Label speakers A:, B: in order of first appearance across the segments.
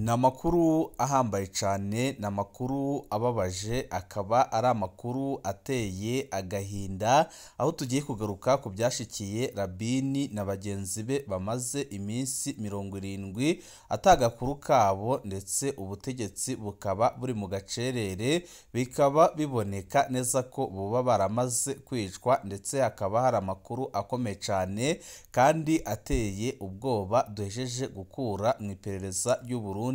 A: Ni amakuru ahambaye cyane, ni amakuru ababaje, akaba ari amakuru ateye agahinda, aho tugiye kugaruka ku byashikiye Rabini na bagenzi be bamaze iminsi 70 atagakuru kabo, ndetse ubutegetsi bukaba buri mu gacerere, bikaba biboneka neza ko buba baramaze kwicwa, ndetse hakaba hari amakuru akomeye cyane kandi ateye ubwoba duhejeje gukura mu iperereza ry'u Burundi,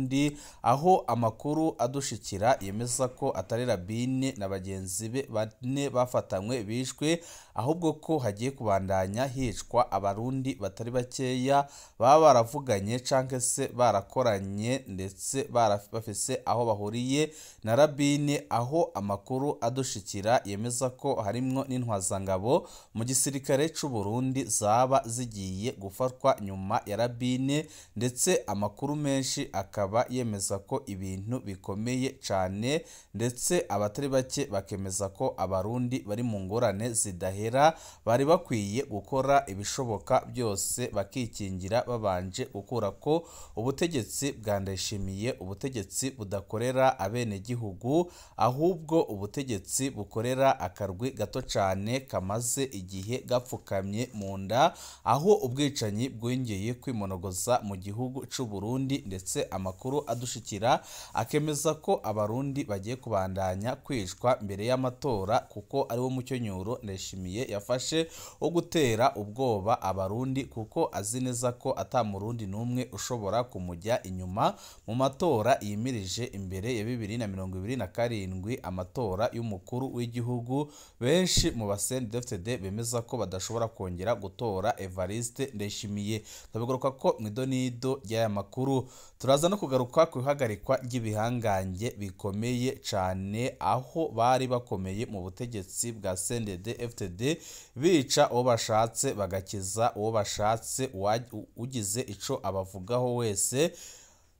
A: aho amakuru adushikira yemeza ko atari Rabini na bagenzi be bane bafatanywe bishwe, ahubwo ko hagiye kubandanya hicwa abarundi batari bakeya baba baravuganye canke se barakoranye, ndetse bafise aho bahuriye na Rabini, aho amakuru adushikira yemeza ko harimwo n'intwazangabo mu gisirikare c'u Burundi zaba zigiye gufatwa nyuma ya Rabini, ndetse amakuru menshi akaba yemeza ko ibintu bikomeye cyane, ndetse abatari bake bakemeza ko abarundi bari mu ngorane zidahera, bari bakwiye gukora ibishoboka byose bakikingira babanje gukura ko ubutegetsi bwa Ndayishimiye, ubutegetsi budakorera abenegihugu, ahubwo ubutegetsi bukorera akarwi gato cyane kamaze igihe gapfukamye mu nda, aho ubwicanyi bwongeye kwimonogoza mu gihugu c'u Burundi, ndetse amakuru adushikira akemeza ko abarundi bagiye kubandanya kwicwa mbere y'amatora, kuko ari wo mucyonyuro Ndayishimiye yafashe wo gutera ubwoba abarundi, kuko azi neza ko ata murundi n'umwe ushobora kumujya inyuma mu matora yimirije imbere ya 2027, amatora y'umukuru w'igihugu. Benshi mu ba CNDD-FDD bemeza ko badashobora kongera gutora Evariste Ndayishimiye. Tubigaruka ko mu idonido ry'aya makuru. Turaza no kugaruka ku ihagarikwa ry'ibihangange bikomeye cyane, aho bari bakomeye mu butegetsi bwa CNDD-FDD, bica uwo bashatse bagakiza uwo bashatse, ugize ico abavugaho wese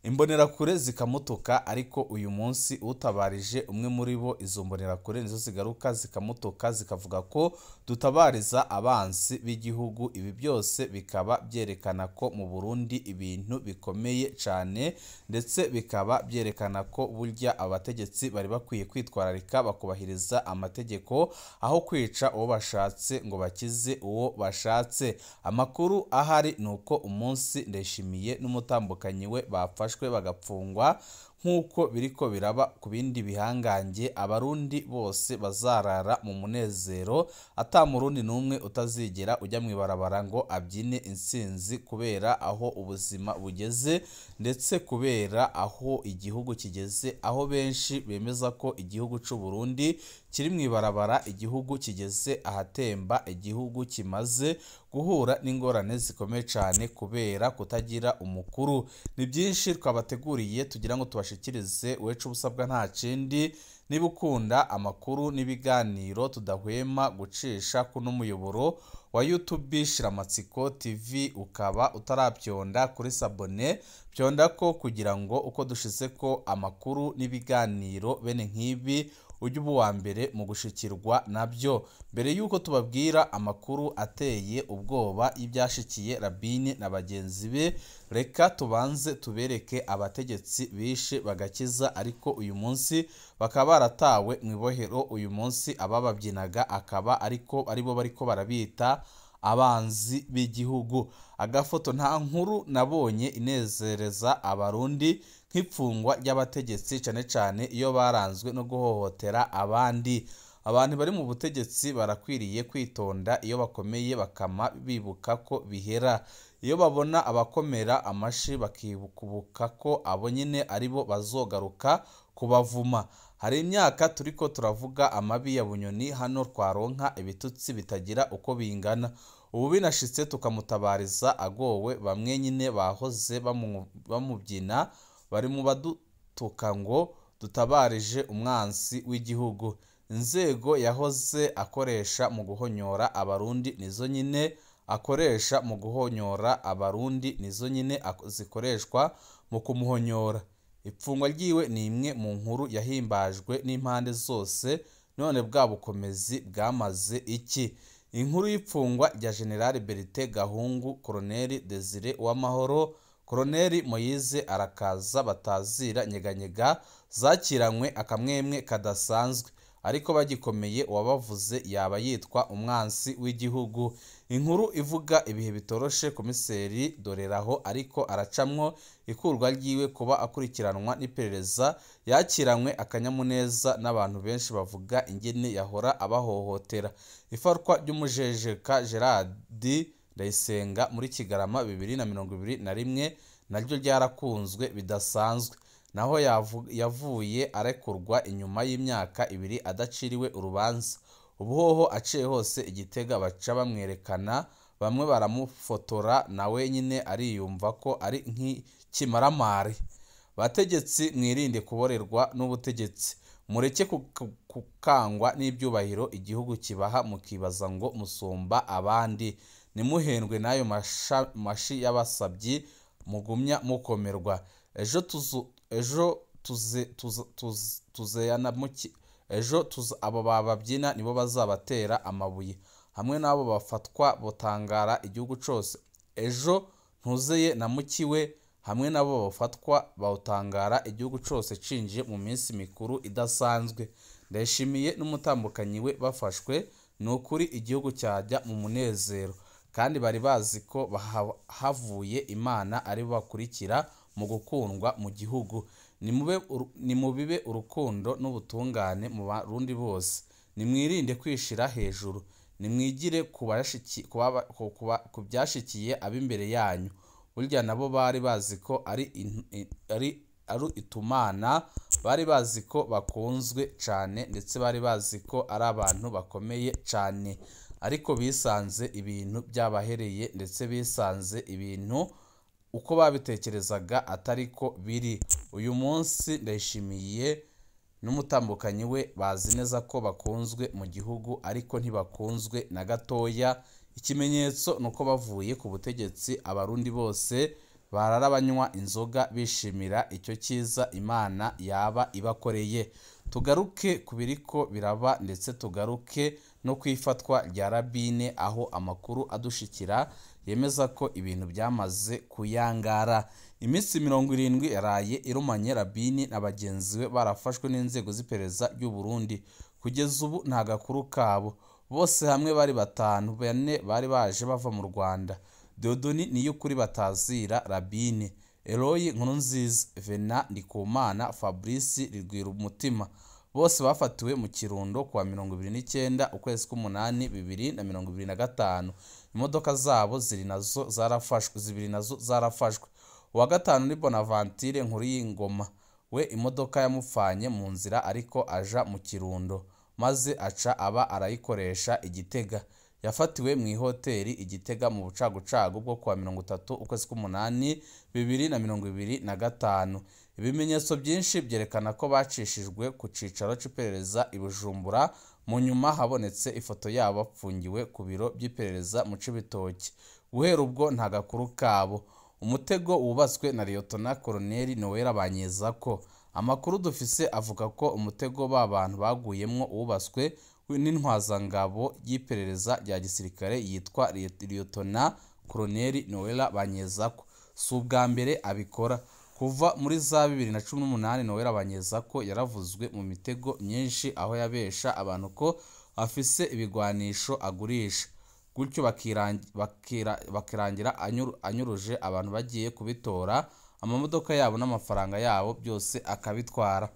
A: imbonerakure zikamutuka. Ariko uyu munsi utabarije umwe muri bo, izo mbonerakure nizo zigaruka zikamutuka, zikavuga ko dutabariza abansi b'igihugu. Ibi byose bikaba byerekana ko mu Burundi ibintu bikomeye cyane, ndetse bikaba byerekana ko burya abategetsi bari bakwiye kwitwararika bakubahiriza amategeko, aho kwica uwo bashatse ngo bakize uwo bashatse. Amakuru ahari ni uko umunsi Ndayishimiye n'umutambukanyi we bafashwe bagapfungwa, nk'uko biriko biraba ku bindi bihangange, abarundi bose bazarara mu munezero, ata murundi n'umwe utazigera ujya mu ibarabara ngo abyine intsinzi, kubera aho ubuzima bugeze, ndetse kubera aho igihugu kigeze, aho benshi bemeza ko igihugu c'u Burundi kiri mu ibarabara, igihugu kigeze ahatemba, igihugu kimaze guhura n'ingorane zikomeye cyane kubera kutagira umukuru. Ni byinshi twabateguriye tugira ngo tubashikirize, wecu ubusabwa nta kindi. Niba ukunda amakuru n'ibiganiro tudahwema gucisha kuno muyoboro wa YouTube Shiramatsiko TV, ukaba utarabyonda kuri sabone, byonda ko kugira ngo uko dushize ko amakuru n'ibiganiro bene nk'ibi ujye uba uwa mbere mu gushikirwa nabyo. Mbere y'uko tubabwira amakuru ateye ubwoba y'ibyashikiye Rabini na bagenzi be, reka tubanze tubereke abategetsi bishe bagakiza, ariko uyu munsi bakaba baratawe mu ibohero. Uyu munsi abababyinaga akaba ariko aribo bariko barabita abanzi b'igihugu. Agafoto nta nkuru nabonye inezereza abarundi nk'ipfungwa ry'abategetsi, cyane cyane iyo baranzwe no guhohotera abandi. Abantu bari mu butegetsi barakwiriye kwitonda, iyo bakomeye bakama bibuka ko bihera, iyo babona abakomera amashi bakibuka ko abo nyine aribo bazogaruka kubavuma. Hari imyaka turiko turavuga amabi ya Bunyoni hano, twaronka ibitutsi bitagira uko bingana. Ubu binashitse tukamutabariza agowe, bamwe nyine bahoze bamubyina bari mu badutuka ngo dutabarije umwansi w'igihugu. Inzego yahoze akoresha mu guhonyora abarundi nizo nyine akoresha mu guhonyora abarundi, nizo nyine zikoreshwa mu kumuhonyora. Ipfungwa ryiwe ni imwe mu nkuru yahimbajwe n'impande zose, none bwa bukomezi bwamaze iki? Inkuru y'ipfungwa rya General Bertin Gahungu, Colonel Desire Uwamahoro, Koloneli Moyize arakaza batazira nyeganyega zakiranywe akamwemwe kadasanzwe, ariko bagikomeye uwabavuze yaba yitwa umwansi w'igihugu. Inkuru ivuga ibihe bitoroshe komiseri Doreraho ariko aracamwo ikurwa ryiwe kuba akurikiranwa n'iperereza, yakiranywe akanyamuneza n'abantu benshi bavuga ingene yahora abahohotera. Ifatwa ry'umujejeka Gerard Ndayisenga muri Kigarama 2021 naryo ryarakunzwe bidasanzwe, naho yavuye arekurwa inyuma y'imyaka 2 adaciriwe urubanza. Ubuhoho aciye hose Igitega baca bamwerekana, bamwe baramufotora, nawe nyine ariyumva ko ari nk'ikimaramare. Bategetsi mwirinde kuborerwa n'ubutegetsi, mureke kukangwa n'ibyubahiro igihugu kibaha mukibaza ngo musumba abandi. Nimuhendwe n'ayo mashi y'abasabyi mugumya mukomerwa. Ejo abo bababyina nibo bazabatera amabuye, hamwe n'abo bafatwa botangara igihugu cose. Ejo ntuzeye na mukiwe hamwe n'abo bafatwa bawutangara igihugu cose cinjiye mu minsi mikuru idasanzwe. Ndayishimiye n'umutambukanyi we bafashwe, ni ukuri igihugu cyajya mu munezero, kandi bari bazi ko havuye Imana ari bakurikira mu gukundwa mu gihugu. Nimubibe urukundo n'ubutungane mu Barundi bose, nimwirinde kwishira hejuru, nimwigire ku byashikiye ab'imbere yanyu. Burya nabo bari bazi ko ari itumana, bari bazi ko bakunzwe cane, ndetse bari bazi ko ari abantu bakomeye cane, ariko bisanze ibintu byabahereye, ndetse bisanze ibintu uko babitekerezaga atari ko biri. Uyu munsi Ndayishimiye n'umutambukanyi we bazi neza ko bakunzwe mu gihugu, ariko ntibakunzwe na gatoya. Ikimenyetso nuko bavuye ku butegetsi Abarundi bose barara banywa inzoga bishimira icyo cyiza Imana yaba ibakoreye. Tugaruke ku biriko biraba, ndetse tugaruke no ku ifatwa rya Rabine, aho amakuru adushikira yemeza ko ibintu byamaze kuyangara. Iminsi 70 yaraye irumanye Rabini na bagenzi be barafashwe n'inzego z'iperereza ry'u Burundi. Kugeza ubu nta gakuru kabo. Bose hamwe bari 5, 4 bari baje bava mu Rwanda. Dodoni Niyukuri batazira Rabine, Eloyi Nkurunziza, Vena Ndikumana, Fabrice Rigwirumutima, bose bafatiwe mu Kirundo kuwa 29 ukwezi k'umunani 2025. Imodoka zabo ziri nazo zarafashwe, zibiri nazo zarafashwe. Uwa gatanu ni Bonaventure Nkuriyingoma, we imodoka yamupfanye mu nzira ariko aja mu Kirundo, maze aca aba arayikoresha Igitega. Yafatiwe mu ihoteli Igitega mu bucagucagu bwo kuwa 30 ukwezi k'umunani 2025. Ibimenyetso byinshi byerekana ko bacishijwe ku cicaro c'iperereza i Bujumbura. Mu nyuma habonetse ifoto yabo bapfungiwe ku biro by'iperereza mu Cibitoke. Guhera ubwo nta gakuru kabo. Umutego wubatswe na Liyotona Koloneli Noella Banyezako. Amakuru dufise avuga ko umutego ba bantu baguyemwo wubatswe n'intwazangabo y'iperereza rya gisirikare yitwa Liyotona Koloneli Noella Banyezako. Si ubwa mbere abikora. Kuva muri za 2018 Noella Banyezako yaravuzwe mu mitego myinshi, aho yabesha abantu ko afise ibigwanisho agurisha, gutyo bakirangira anyuruje abantu bagiye kubitora, amamodoka yabo n'amafaranga yabo byose akabitwara.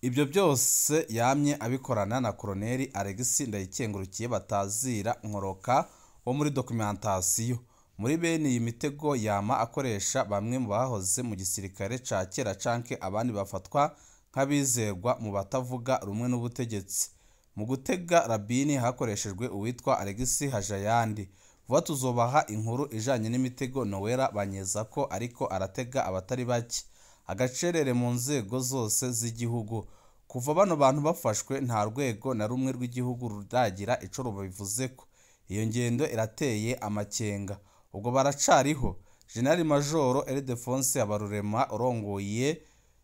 A: Ibyo byose yamye abikorana na Koloneli Alexis Ndayikengurukiye batazira Nkoroka wo muri documentation. Muri bene iyi mitego yama akoresha bamwe mu bahoze mu gisirikare ca kera canke abandi bafatwa nk'abizerwa mu batavuga rumwe n'ubutegetsi. Mu gutega Rabini hakoreshejwe uwitwa Alexis Hajayandi. Vuba tuzobaha inkuru ijanye n'imitego Noella Banyezako ariko aratega abatari bake. Agacerere mu nzego zose z'igihugu. Kuva bano bantu bafashwe nta rwego na rumwe rw'igihugu ruragira ico rubivuzeko. Iyo ngendo irateye amakenga. Ubwo baracariho. General Major Ildefonse Habarurema urongoye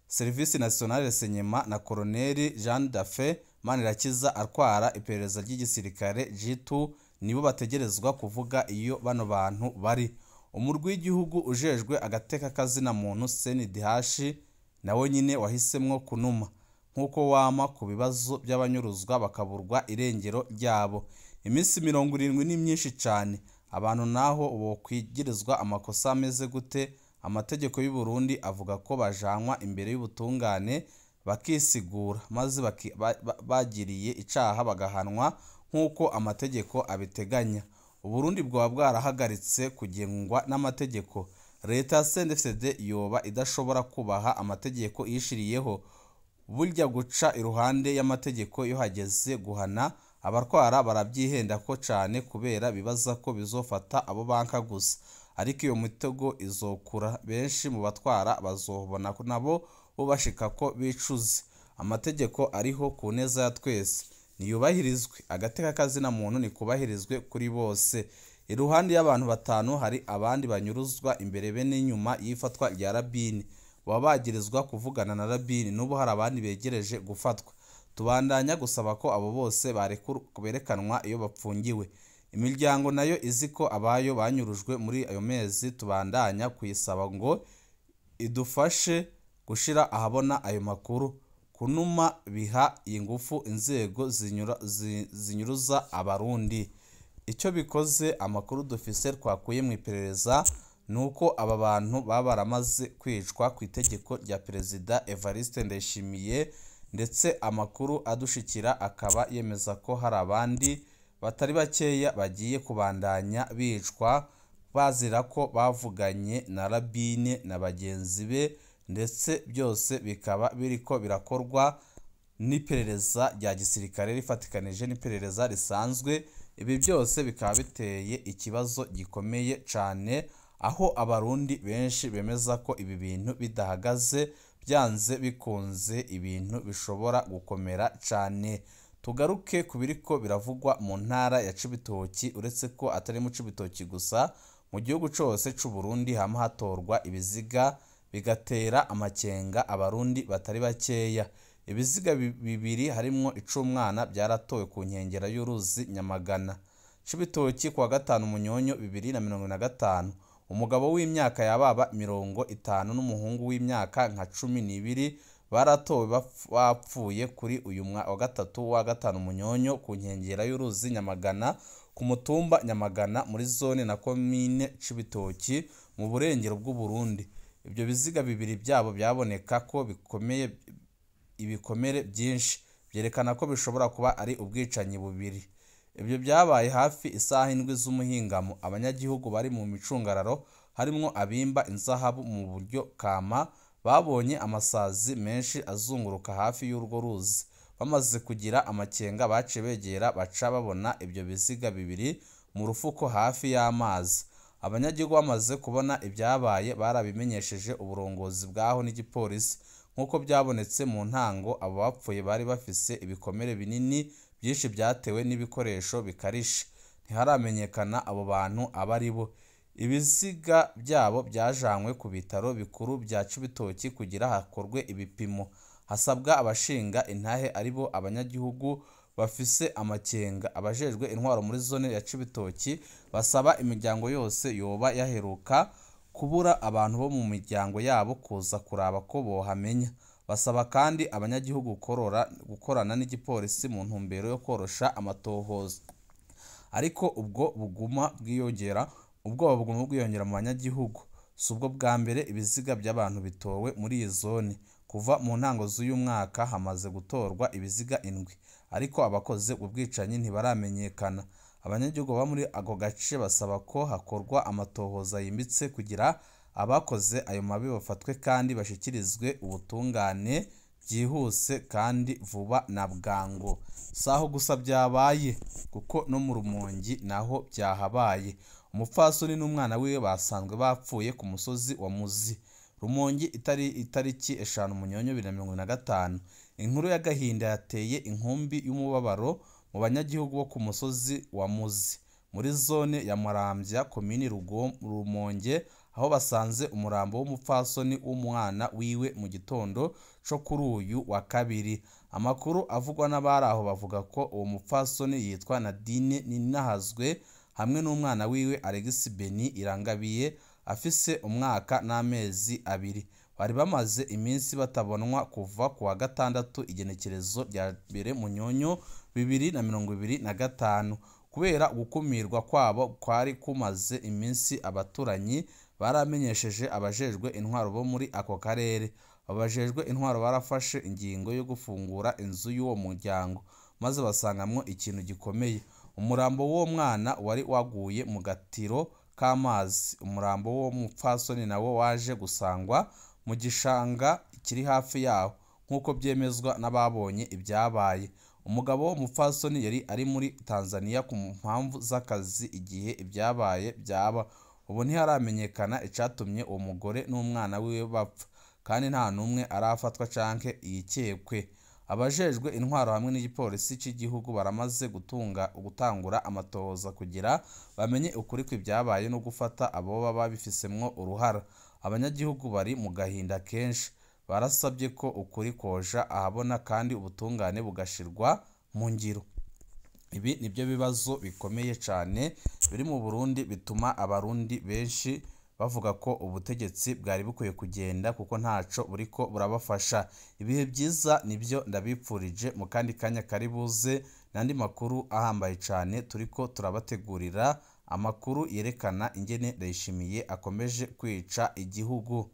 A: Service Nationale Renseignement na Colonel Jean Dafe Manirakiza atwara iperereza ry'igisirikare G2 nibo bategerezwa kuvuga iyo bano bantu bari. Umurwi w'igihugu ujejwe agateka kazina muntu CNDH nawe nyine wahisemwo kunuma nk'uko wama ku bibazo by'abanyuruzwa bakaburwa irengero ryabo. Iminsi 70 ni myinshi cane. Abantu naho bokwigirizwa amakosa ameze gute? Amategeko y'u Burundi avuga ko bajanwa imbere y'ubutungane bakisigura, maze bagiriye icaha bagahanwa nk'uko amategeko abiteganya. Uburundi bwoba bwarahagaritse kugengwa n'amategeko. Leta ya CNDD-FDD yoba idashobora kubaha amategeko yishiriyeho. Burya guca iruhande y'amategeko iyo hageze guhana abarwara barabyihenda ko cane, kubera bibaza ko bizofata abo banka gusa. Ariko iyo mitego izokura, benshi mu batwara bazobona nabo bobashika ko bicuze. Amategeko ariho ku neza ya twese niyubahirizwe, agateka kazina muntu nikubahirizwe kuri bose. Iruhande y'abantu 5 hari abandi banyuruzwa imbere be n'inyuma y'ifatwa rya Rabini, baba bagirizwa kuvugana na Rabini. N'ubu hari abandi begereje gufatwa. Tubandanya gusaba ko abo bose berekanwa iyo bapfungiwe. Imiryango nayo izi ko abayo banyurujwe muri ayo mezi, tubandanya kuyisaba ngo idufashe gushira ahabona ayo makuru. Kunuma biha ingufu inzego zinyuruza abarundi. Icyo bikoze, amakuru dufise twakuye mu iperereza nuko aba bantu baba baramaze kwicwa ku itegeko rya Perezida Evariste Ndayishimiye, ndetse amakuru adushikira akaba yemeza ko hari abandi batari bakeya bagiye kubandanya bicwa bazira ko bavuganye na Rabine na bagenzi be, ndetse byose bikaba biriko birakorwa n'iperereza rya gisirikare rifatikanije n'iperereza risanzwe. Ibi byose bikaba biteye ikibazo gikomeye cane, aho abarundi benshi bemeza ko ibi bintu bidahagaze, byanze bikunze ibintu bishobora gukomera cane. Tugaruke ku biriko biravugwa mu ntara ya Cibitoki. Uretse ko atari mu Cibitoki gusa, mu gihugu cose c'u Burundi hama hatorwa ibiziga bigatera amakenga abarundi batari bakeya. Ibiziga bibiri harimwo ic'umwana byaratowe ku nkengera y'uruzi Nyamagana. Cibitoki kuwa 5 Munyonyo 2025, umugabo w'imyaka yababa 50 n'umuhungu w'imyaka nka 12 baratowe bapfuye kuri uyu wa gatatu wa 5 Munyonyo ku nkengera y'uruzi Nyamagana ku mutumba Nyamagana muri zone na komine Cibitoki mu burengero bw'u Burundi. Ibyo biziga bibiri byabo byaboneka ko bikomeye, ibikomere byinshi byerekana ko bishobora kuba ari ubwicanyi bubiri. Ibyo byabaye hafi isaha 7 z'umuhingamo. Abanyagihugu bari mu micungararo harimwo abimba inzahabu mu buryo kama babonye amasazi menshi azunguruka hafi y'urwo ruzi. Bamaze kugira amakenga baciye begera baca babona ibyo biziga bibiri mu rufuko hafi y'amazi. Abanyagihugu bamaze kubona ibyabaye barabimenyesheje uburongozi bwaho n'igipolisi. Nk'uko byabonetse mu ntango, abo bapfuye bari bafise ibikomere binini byinshi byatewe n'ibikoresho bikarishe. Ntiharamenyekana abo bantu aba ari bo. Ibiziga byabo byajanywe ku bitaro bikuru bya Cibitoki kugira hakorwe ibipimo. Hasabwa abashinga intahe aribo abanyagihugu bafise amakenga. Abajejwe intwaro muri zone ya Cibitoki basaba imiryango yose yoba yaheruka kubura abantu bo mu miryango yabo kuza kuraba ko bohamenya. Basaba kandi abanyagihugu gukorana n'igipolisi mu ntumbero yo korosha amatohoza. Ariko ubwo buguma bwiyongera, ubwoba buguma bwiyongera mu banyagihugu. Si ubwo bwa mbere ibiziga by'abantu bitowe muri iyi zone. Kuva mu ntango z'uyu mwaka hamaze gutorwa ibiziga 7, ariko abakoze ubwicanyi ntibaramenyekana. Abanyagihugu baba muri ako gace basaba ko hakorwa amatohoza yimbitse kugira abakoze ayo mabi bafatwe kandi bashikirizwe ubutungane byihuse kandi vuba na bwangu. Saho gusa byabaye, kuko no mu Rumongi naho byahabaye. Umupfasoni n'umwana wiwe basanzwe bapfuye ku musozi wa Muzi, Rumongi, itariki 5 Munyonyo 2025. Inkuru y'agahinda yateye inkumbi y'umubabaro mu banyagihugu bo ku musozi wa Muzi muri zone ya Muramvya, komini Rumonge, aho basanze umurambo w'umupfasoni w'umwana wiwe mu gitondo co kuri uyu wa kabiri. Amakuru avugwa n'abari aho bavuga ko uwo mupfasoni yitwa Nadine Ninahazwe, hamwe n'umwana wiwe Alex Beni Irangabiye afise umwaka n'amezi 2. Bari bamaze iminsi batabonwa kuva ku wa gatandatu igenekerezo rya 1 Munyonyo 2025. Kubera gukumirwa kwabo kwari kumaze iminsi, abaturanyi baramenyesheje abajejwe intwaro bo muri ako karere. Abajejwe intwaro barafashe ingingo yo gufungura inzu y'uwo muryango, maze basangamwo ikintu gikomeye: umurambo w'uwo mwana wari waguye mu gatiro k'amazi. Umurambo w'uwo mupfasoni nawo waje gusangwa mu gishanga kiri hafi yaho, nk'uko byemezwa n'ababonye ibyabaye. Umugabo w'uwo mupfasoni yari ari muri Tanzania ku mpamvu z'akazi igihe ibyabaye byaba. Ubu ntiharamenyekana icatumye uwo mugore n'umwana wiwe bapfa, kandi nta n'umwe arafatwa canke yikekwe. Abajejwe intwaro hamwe n'igipolisi c'igihugu baramaze gutangura amatohoza kugira bamenye ukuri kw'ibyabaye no gufata aboba babifisemwo uruhara. Abanyagihugu bari mu gahinda kenshi, barasabye ko ukuri koja ahabona kandi ubutungane bugashirwa mu ngiro. Ibi nibyo bibazo bikomeye cane biri mu Burundi bituma abarundi benshi bavuga ko ubutegetsi bwari bukwiye kugenda kuko ntaco buriko burabafasha. Ibihe byiza nibyo ndabipfurije mu kandi kanya kari buze n'andi makuru ahambaye cane turiko turabategurira, amakuru yerekana ingene Ndayishimiye akomeje kwica igihugu.